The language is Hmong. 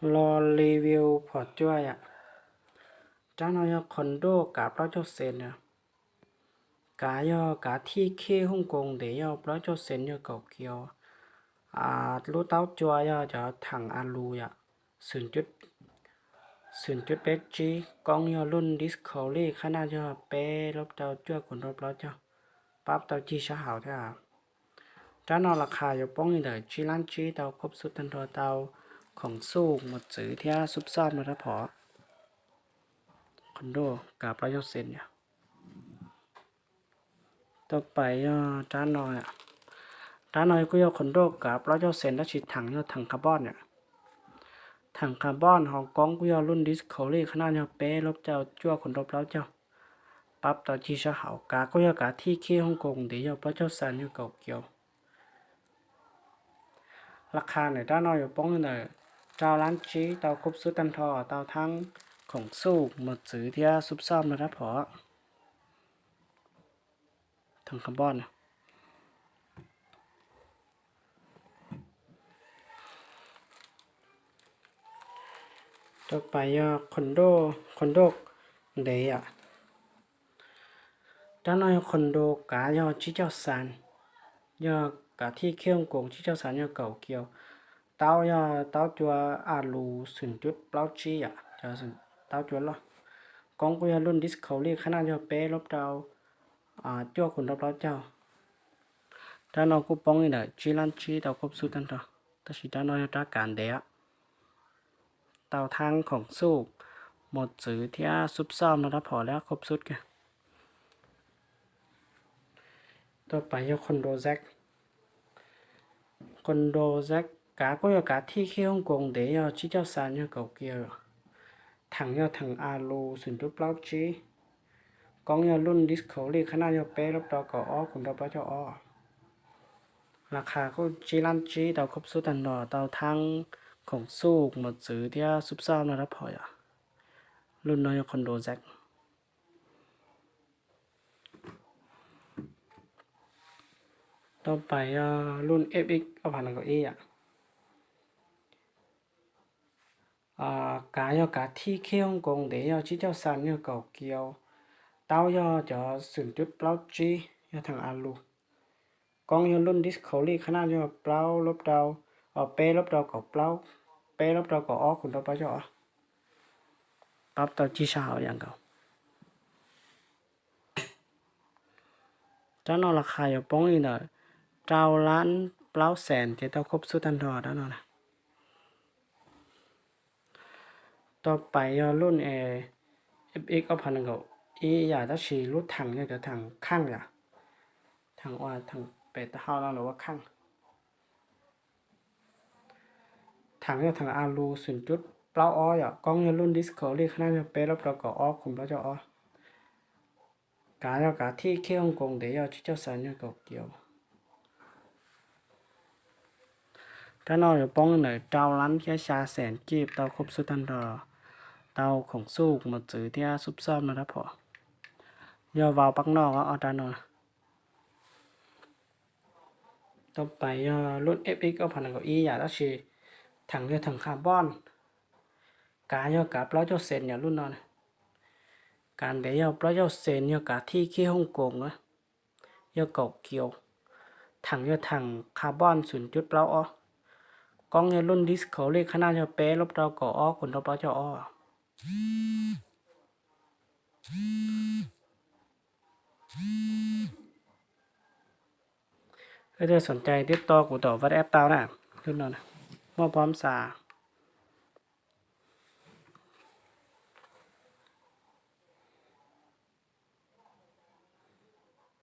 Los review phom cua yom. Rab no yog Condor kav plaub caug xees na. Kav yog kav thij khij Hooj Koos ntev yog plaub caug xees yog kaum kiaus. Lub taub cua yog cov theem alu yom, xum cuv peb tsib, koob yog luj disc collie, qhab naj yog peb lub rau cuaj khoom rau plaub caug, pab tau cig sab hauv thiab. Rab no las khas yuav poob li ntawm tsib lab tsib tau khub xub tag nrho tau khoom xuj mus txwv thiab xub xoj no rab phom. Condor kav plaub caug xees yom. Tau pais yog rab no, rab no kuj yog Condor kav plaub caug xees tab sis theem yog theem carbon yom. Theem carbon ho koob kuj yog luj disc collie, qhab naj yog peb lub rau cuaj khoom rau plaub caug, pab tau cig sab hauv. Kav kuj yog kav thij khij Hooj Koos ntev yog plaub caug xees yog kaum kiaus. Las khas ntawm rab no yuav poob li ntawm rau lab tsib tau khub xub tag nrho tau theeb khoom xuj mus txwv thiab xub xoj no rab phom. Theem carbon. Tau pais yog Condor, Condor ntev yom. Rab no yog Condor kav yog tsib caug xees, yog kav thij khij Hooj Koos tsib caug xees yog kaum kiaus. Taub yog taub cua alu xum cuv plaub tsib yom, taub cua loj. Koob kuj yog luj disc collie, qhab naj yog peb lub rau cuaj khoom rau plaub caug. Rab no kuj poob li ntawm tsib lab tsib tau khub xub tag nrho, tab sis rab no yog rab kav ntev, tau theeb khoom xuj mus txwv thiab xub xoj no rab phom li khub xub kawg. Tau pais yog Condor Z. Condor Z kav kuj yog kav thij khij Hooj Koos ntev yog tsib caug xees yog kaum kiaus. Theem yog theem alu xum cuv plaub tsib. Koob yog luj disc collie, qhab naj yog peb lub rau kaum ob khoom rau plaub caug ob. Las khas kuj tsib lab tsib tau khub xub tag nrho tau theeb khoom xuj mus txwv thiab xub xoj no rab phom yom. Luj no yog Condor Z. Tau pais yog luj F X ob phav nees nkaum ib yom. Kav yog kav thij khij Hooj Koos ntev yog tsib caug xees yog kaum kiaus. Taub yog cov xum cuv plaub tsib yog theem alu. Koob yog luj disc collie, qhab naj yog plaub lub rau, peb lub rau kaum plaub, peb lub rau kaum ob khoom rau plaub caug ob. Pab tau cig sab hauv yam nkaus. Rab no las khas yuav poob li ntawm rau lab plaub xees ces tau khub xub tag nrho rab no na. Tau pais yog luj F X ob phav nees nkaum ib yam tab sis lub theem yog cov theem kheej yom. Theem ua theem pem taub hau no lawv ua kheej. Theem yog theem alu xum cuv plaub ob yom, koob yog luj disc collie, qhab naj yog peb lub rau kaum ob khoom plaub caug ob. Kav yog kav thij khij Hooj Koos ntev yog tsib caug xees yog kaum kiaus. Rab no yuav poob ntawm rau lab thiab xya xees kib tau khub xub tag nrho, tau khoom xuj mus txwv thiab xub xoj no rab phom. Yog vau pab noj ob rab no. Tau pais yog luj F X ob phav nees nkaum ib yam tab sis theem yog theem carbon. Kav yog kav plaub caug xees yog luj no. Kav ntev yog plaub caug xees yog kav thij khij Hooj Koos, yog kaum kiaus. Theem yog theem carbon xum cuv plaub ob. Koob yog luj disc collie, qhab naj yog peb lub rau kaum ob khoom rau plaub caug ob. Leej twg xoom cai twb tos kuv tom WhatsApp tau na. Lub no muaj pab xa.